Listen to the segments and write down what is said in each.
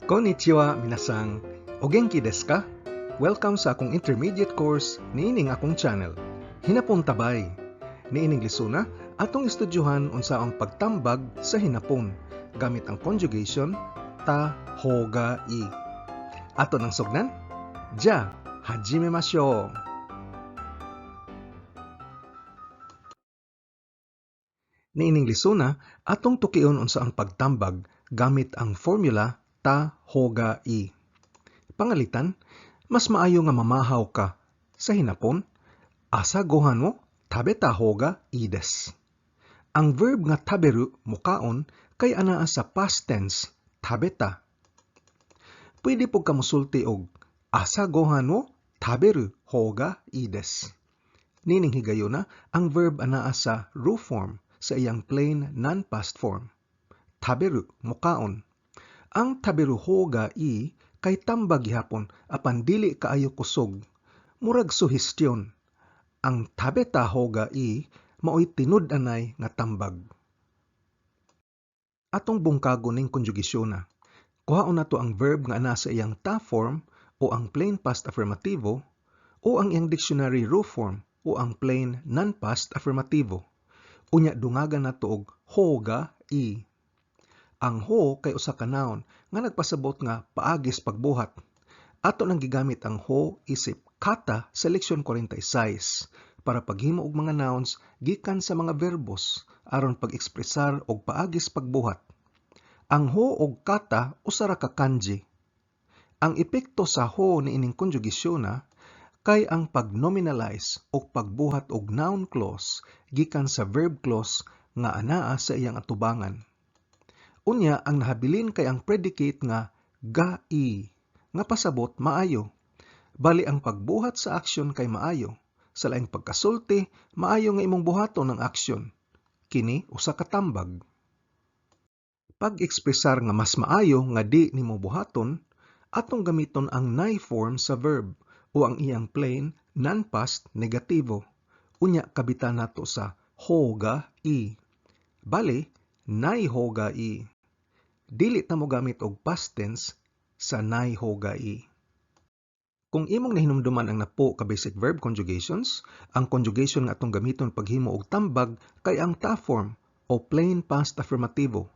Konnichiwa, minasan. O genki desu ka? Welcome sa akong intermediate course niining akong channel. Hinapon tabay. Niining lesona, atong estudyuhan unsa ang pagtambag sa Hinapon gamit ang conjugation ta, ho, ga, i. Ato nang sugdan? Ja, hajimemashou. Niining lesona, atong tukion unsa ang pagtambag gamit ang formula ta, ho, ga, i. Pangalitan, mas maayo nga mamahaw ka. Sa Hinapon, asa gohan wo tabeta hoga ii desu. Ang verb nga taberu, mukaon, kay anaa sa past tense, tabeta. Pwede pud ka mosulti og asa gohan wo taberu hoga ii desu. Nining higayuna, ang verb anaa sa ru form sa iyang plain non-past form. Taberu, mukaon. Ang taberu hoga ii kay tambag gihapon apan dili kaayo kusog. Murag suhestyon. Ang tabeta hoga ii maoy tinud-anay nga tambag. Atong bungkagon ning konjugasyona. Kuhaon nato ang verb nga ana sa iyang ta form o ang plain past affirmativo o ang iyang dictionary ru form o ang plain non-past affirmativo. Unya dungagan nato og hoga i. Ang ho kay usa ka noun nga nagpasabot nga paagis pagbuhat. Ato nang gigamit ang ho isip kata sa leksyon 46 para paghimo og mga nouns gikan sa mga verbos aron pag-ekspresar og paagis pagbuhat. Ang ho og kata usa ra ka kanji. Ang epekto sa ho niining konjugasyona kay ang pag-nominalize o pagbuhat og noun clause gikan sa verb clause nga anaa sa iyang atubangan. Unya, ang nahabilin kay ang predicate nga ga-i, nga pasabot maayo. Bali ang pagbuhat sa aksyon kay maayo. Sa laing pagkasulti, maayo nga imong buhaton ang aksyon. Kini usa ka tambag. Pag-ekspresar nga mas maayo nga di nimo buhaton, atong gamiton ang nai form sa verb o ang iyang plain non-past negatibo. Unya kabitan nato sa hoga i. Bali, nai hoga i. Dili ta mo gamit og past tense sa nai hoga i. Kung imong nahinumduman ang napo ka basic verb conjugations, ang conjugation nga atong gamiton paghimo og tambag kay ang ta form o plain past affirmativo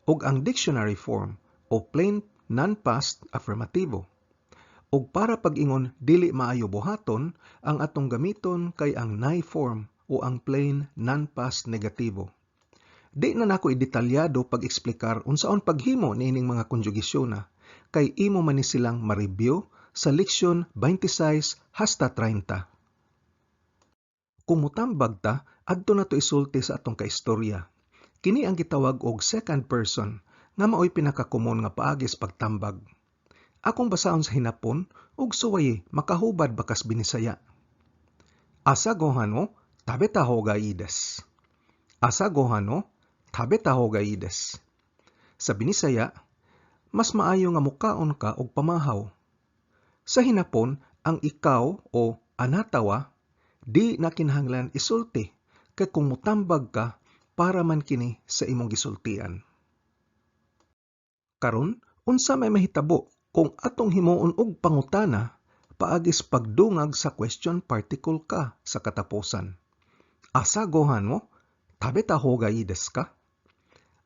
ug ang dictionary form o plain non-past affirmativo. Ug para pag-ingon dili maayo buhaton, ang atong gamiton kay ang nai form o ang plain non-past negatibo. Di na nako idetalyado pag-eksplikar unsaon paghimo niining mga konjugasyona, kay imo man ni silang ma-review sa leksyon 26 hasta 30. Kung mutambag ta, adto na to isulti sa atong kaistorya. Kini ang gitawag og second person nga maoy pinakakomon nga paagis pagtambag. Akong basaon sa Hinapon ug suwayi makahubad bakas Binisaya. Asa gohan wo tabeta hoga ii desu. Asa gohan wo tabeta hoga ii desu. Sa Binisaya, mas maayo nga mukaon ka og pamahaw. Sa Hinapon, ang ikaw o anata wa di na kinahanglan isulti kay kung mutambag ka para man kini sa imong gisultian. Karon, unsa may mahitabo kung atong himuon og pangutana paagis pagdungag sa question particle ka sa katapusan? Asa gohan wo tabeta hoga ii desu ka?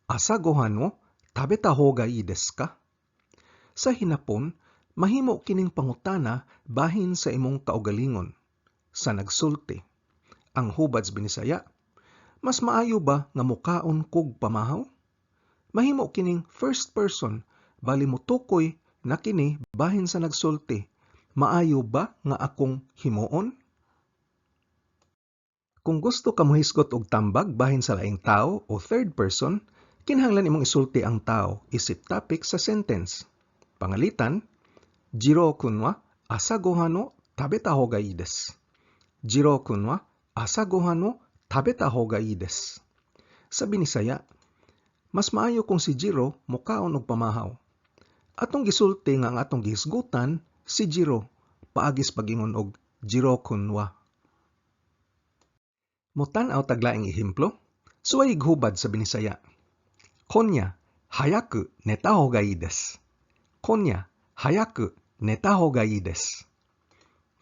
Asa gohan wo tabeta hoga ii desu ka? Sa Hinapon, mahimo kining pangutana bahin sa imong kaugalingon sa nagsulti. Ang hubad sa Binisaya, mas maayo ba nga mukaon kog pamahaw? Mahimo kining first person, bali motukoy na kini bahin sa nagsulti. Maayo ba nga akong himuon? Kung gusto ka mohisgot og tambag bahin sa laing tao o third person, kinahanglan imong isulti ang tao isip topic sa sentence. Pangalitan, Jiro-kun wa asa gohan wo tabeta hoga ii desu. Jiro-kun wa asa gohan wo tabeta hoga ii desu. Sa Binisaya, mas maayo kung si Jiro mukaon og pamahaw. Atong gisulti nga ang atong gihisgutan si Jiro paagis pag-ingon og Jiro-kun wa. Motan-aw tag laing ehemplo, suway hubad sa Binisaya. Konya, hayaku neta hoga ii desu. 今夜早く寝た方がいいです.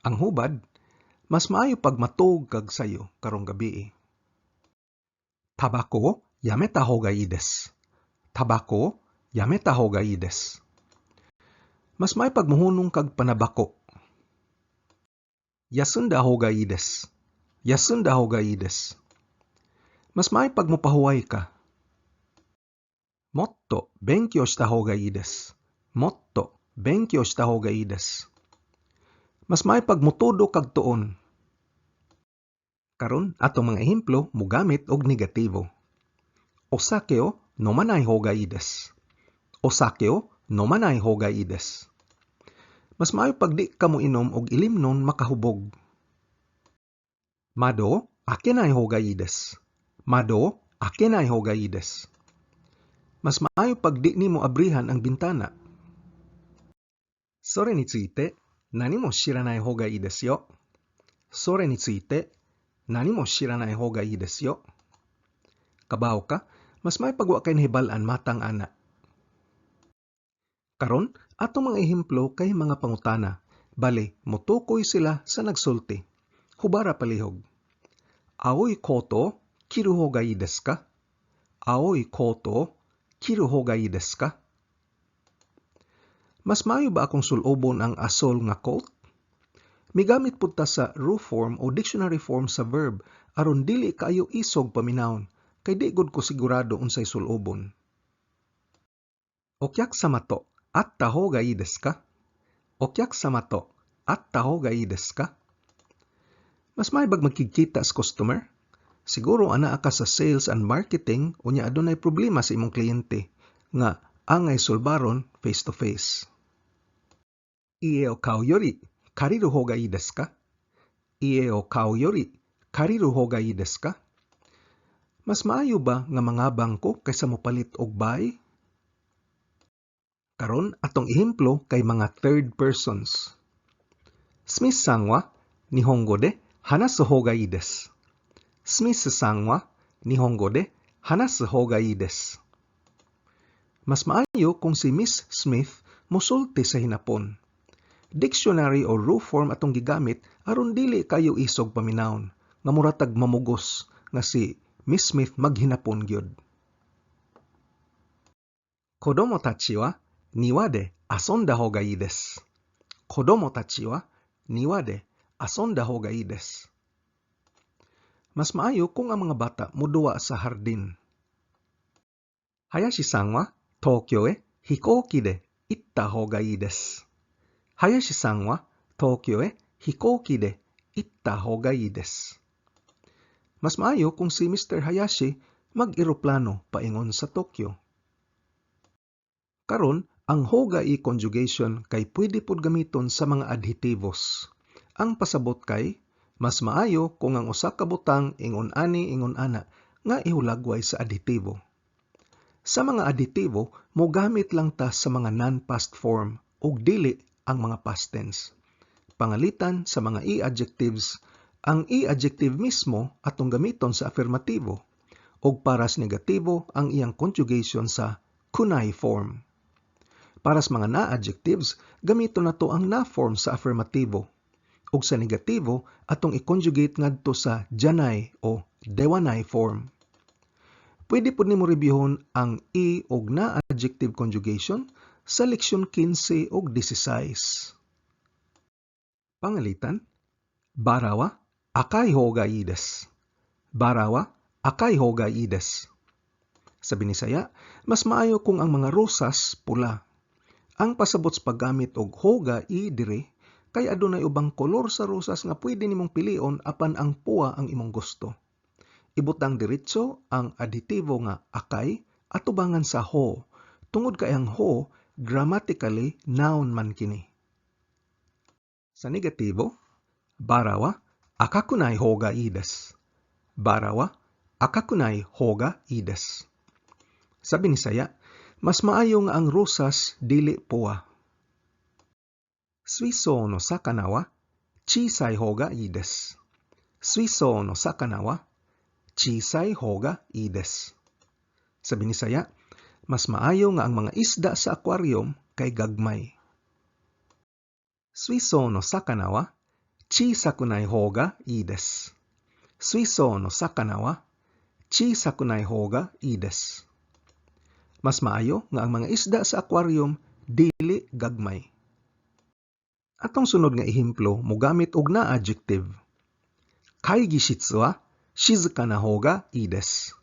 Ang hubad, mas maayo pag matuog kag sayo karong gabii. タバコをやめた方がいいです。タバコをやめた方がいいです。Mas maayo pag muhunong kag panabako. 休んだ方がいいです。休んだ方がいいです。Mas maayo pag mopahuway ka. もっと勉強した方がいいです。もっと勉強した方がいいです。Mas maayo pag mutudo kag tuon. Karon, atong mga ehemplo mogamit og negatibo. お酒を飲まない方がいいです。お酒を飲まない方がいいです。Mas maayo pag di ka moinom og ilimnon makahubog. 窓を開けない方がいいです。窓を開けない方がいいです。Mas maayo pag di nimo abrihan ang bintana. それについて何も知らない方がいいですよ。それについて何も知らない方がいいですよ。Kabaw ka, mas maayo pag wa kay nahibal-an matang ana. Karon, atong mga ehemplo kay mga pangutana. Bale, motukoy sila sa nagsulti. Hubara palihog. 青いコートを着る方がいいですか？青いコートを着る方がいいですか？Mas maayo ba akong sul-obon ang asol nga coat? Migamit pud ta sa る form o dictionary form sa verb aron dili kaayo isog paminawon kay di gud ko sigurado unsay sul-obon. お客様と会った方がいいですか？お客様と会った方がいいですか？Mas maayo bag magkigkita sa customer? Siguro anaa ka sa sales and marketing unya adunay problema sa imong kliyente nga angay sulbaron face to face. 家を買うより借りる方がいいですか？家を買うより借りる方がいいですか？Mas maayo ba nga mangabang ko kaysa mopalit og bahay? Karon, atong ehemplo kay mga third persons. スミスさんは日本語で話す方がいいです。スミスさんは日本語で話す方がいいです。Mas maayo kung si Miss Smith mosulti sa Hinapon. Dictionary o る form atong gigamit aron dili kayo isog paminawon nga muratag mamugos nga si Miss Smith maghinapon gyud. 子供たちは庭で遊んだ方がいいです。子供たちは庭で遊んだ方がいいです。Mas maayo kung ang mga bata moduwa sa hardin. 林さんは東京へ飛行機で行った方がいいです。林さんは東京へ飛行機で行った方がいいです。Mas maayo kung si Mr. Hayashi mag-eroplano paingon sa Tokyo. Karon, ang 方がいい conjugation kay pwede pod gamiton sa mga adhetibos. Ang pasabot kay, mas maayo kung ang usa ka butang ingon ani, ingon ana nga ihulagway sa adhetibo. Sa mga adhetibo, mogamit lang ta sa mga non-past form ug dili ang mga past tense. Pangalitan sa mga い adjectives, ang い adjective mismo atong gamiton sa afirmatibo ug para sa negatibo ang iyang conjugation sa くない form. Para sa mga な adjectives, gamiton nato ang な form sa afirmatibo ug sa negatibo atong i-conjugate ngadto sa じゃない o ではない form. Pwede pud nimo reviewon ang い ug な adjective conjugation sa leksyon 15 ug 16. Pangalitan, バラは赤い方がいいです。バラは赤い方がいいです。Sa Binisaya, mas maayo kung ang mga rosas pula. Ang pasabot sa paggamit og 方がいい diri kay adunay ubang kolor sa rosas nga pwede nimong pilion apan ang pua ang imong gusto. Ibutang diretso ang adhetibo nga 赤い atubangan sa 方 tungod kay ang 方 grammatically noun man kini. Sa negatibo, バラは赤くない方がいいです。バラは赤くない方がいいです。Sa Binisaya, mas maayo nga ang rosas dili pua. 水槽の魚は小さい方がいいです。水槽の魚は小さい方がいいです。Sa Binisaya, mas maayo nga ang mga isda sa aquarium kay gagmay. 水槽の魚は小さくない方がいいです。水槽の魚は小さくない方がいいです。Mas maayo nga ang mga isda sa aquarium dili gagmay. Atong sunod nga ehemplo mogamit og na adjective. 会議室は静かな方がいいです。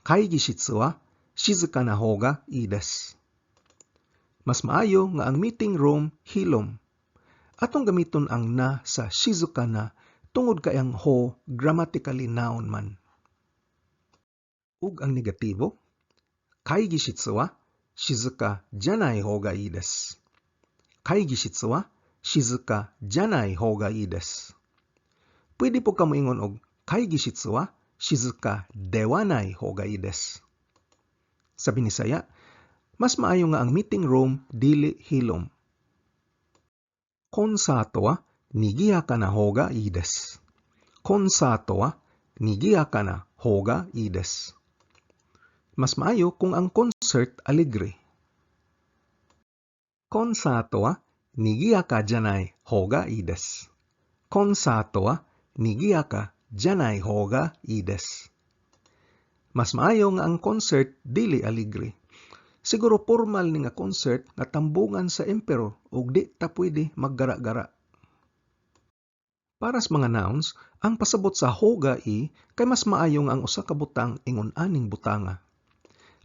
会議室は静かな方がいいです。Mas maayo nga ang meeting room hilom. Atong gamiton ang na sa 静かな tungod kay ang ほ grammatically noun man. Ug ang negatibo, 会議室は静かじゃない方がいいです。会議室は静かじゃない方がいいです。Pwede pod ka moingon og 会議室は静かではない方がいいです。Sa Binisaya, mas maayo nga ang meeting room dili hilom. コンサートは賑やかな方がいいです。コンサートは賑やかな方がいいです。Mas maayo kung ang concert alegre. コンサートは賑やかじゃない方がいいです。コンサートは賑やかじゃない方がいいです。Mas maayo nga ang concert dili alegre. Siguro formal ni nga concert nga tambungan sa emperor ug di ta pwede maggara-gara. Para sa mga nouns, ang pasabot sa ほうがいい kay mas maayo nga ang usa ka butang ingon aning butanga.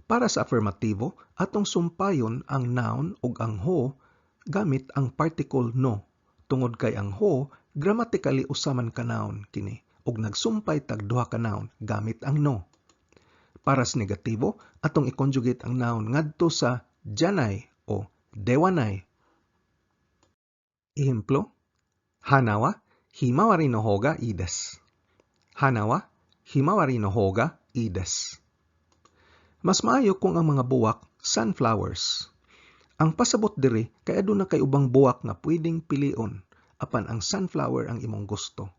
Para sa affirmatibo, atong sumpayon ang noun ug ang ほう gamit ang particle の tungod kay ang ほう grammatically usa man ka noun kini ug nagsumpay tag duha ka noun gamit ang の. Para sa negatibo, atong i-conjugate ang noun ngadto sa じゃない o ではない. Ehemplo, 花はひまわりの方がいいです。花はひまわりの方がいいです。Mas maayo kung ang mga buwak sunflowers. Ang pasabot diri kay aduna kay ubang buwak nga pwedeng pilion apan ang sunflower ang imong gusto.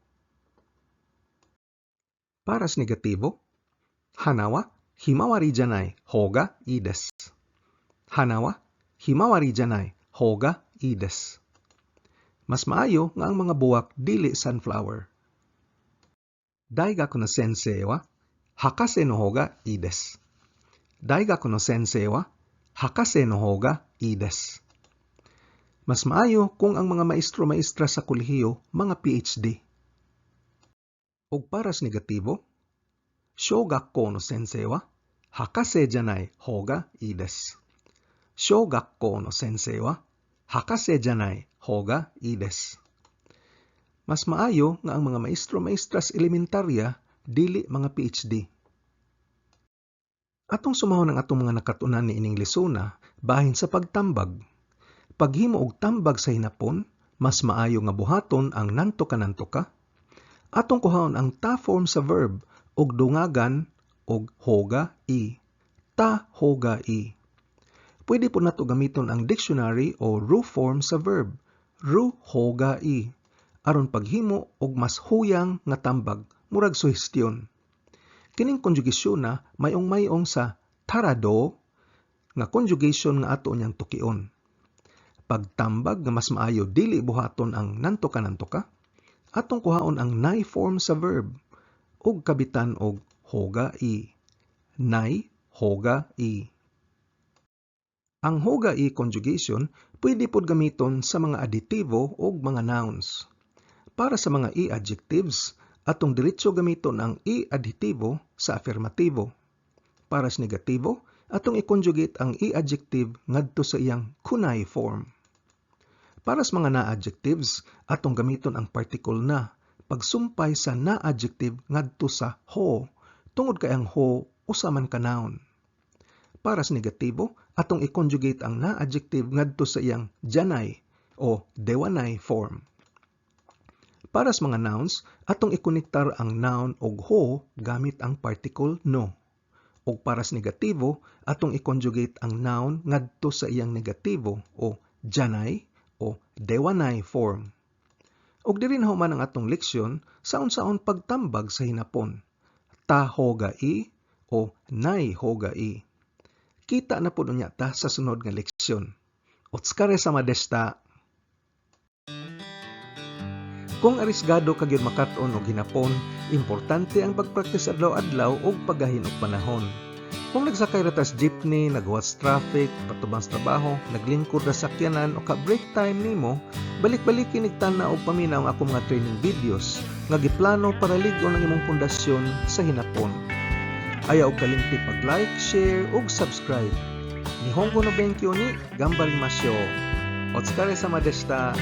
Para sa negatibo, 花はひまわりじゃない方がいいです。花はひまわりじゃない方がいいです。Mas maayo nga ang mga buwak dili sunflower. 大学の先生は博士の方がいいです。大学の先生は博士の方がいいです。Mas maayo kung ang mga maestro-maestra sa kolehiyo mga PhD. Ug para sa negatibo, 小学校の先生は博士じゃない方がいいです。小学校の先生は博士じゃない方がいいです。Mas maayo nga ang mga maestro-maestra sa elementarya dili mga PhD. Atong sumahon ang atong mga nakat-unan niining lesona bahin sa pagtambag. Paghimo og tambag sa hinapon, mas maayo nga buhaton ang なんとかなんとか. Atong kuhaon ang た form sa verb ug dungagan og ほうがいい. たほうがいい. Pwede pod nato gamiton ang dictionary o る form sa verb. るほうがいい aron paghimo og mas huyang nga tambag, murag suhestyon. Kining conjugation na mayong-mayong sa たらどう nga conjugation nga ato niyang tukion. Pagtambag nga mas maayo dili buhaton ang なんとかなんとか, atong kuhaon ang ない form sa verb ug kabitan og ほうがいい. ないほうがいい. Ang ほうがいい conjugation pwede pod gamiton sa mga adhetibo ug mga nouns. Para sa mga i-adjectives, atong diretso gamiton ang i-adhetibo sa afirmatibo. Para sa negatibo, atong i-conjugate ang i-adjective ngadto sa iyang くない form. Para sa mga na-adjectives, atong gamiton ang particle な pagsumpay sa na-adjective ngadto sa ほう tungod kay ang ほう usa man ka noun. Para sa negatibo, atong i-conjugate ang na-adjective ngadto sa iyang じゃない o ではない form. Para sa mga nouns, atong ikonektar ang noun og ほう gamit ang particle の. Ug para sa negatibo, atong i-conjugate ang noun ngadto sa iyang negatibo o じゃない o ではない form. Ug diri na human ang atong leksyon sa unsaon pagtambag sa hinapon. たほうがいい o ないほうがいい. Kita na pod unya ta sa sunod nga leksyon. Otsukaresama deshita. Kung arisgado ka gyud makat-on og hinapon, importante ang pagpraktis adlaw-adlaw ug paggahin og panahon. Kung nagsakay ra ta sa jeepney, naghuwat sa traffic, patubang sa trabaho, naglingkod ra sa sakyanan o ka break time nimo, balik-baliki nig tan-aw og paminaw ang akong mga training videos nga giplano para lig-on ang imong pundasyon sa hinapon. Ayaw og kalimti pag-like, share ug subscribe. Nihongo no benkyou ni ganbarimashou. Otsukaresama deshita.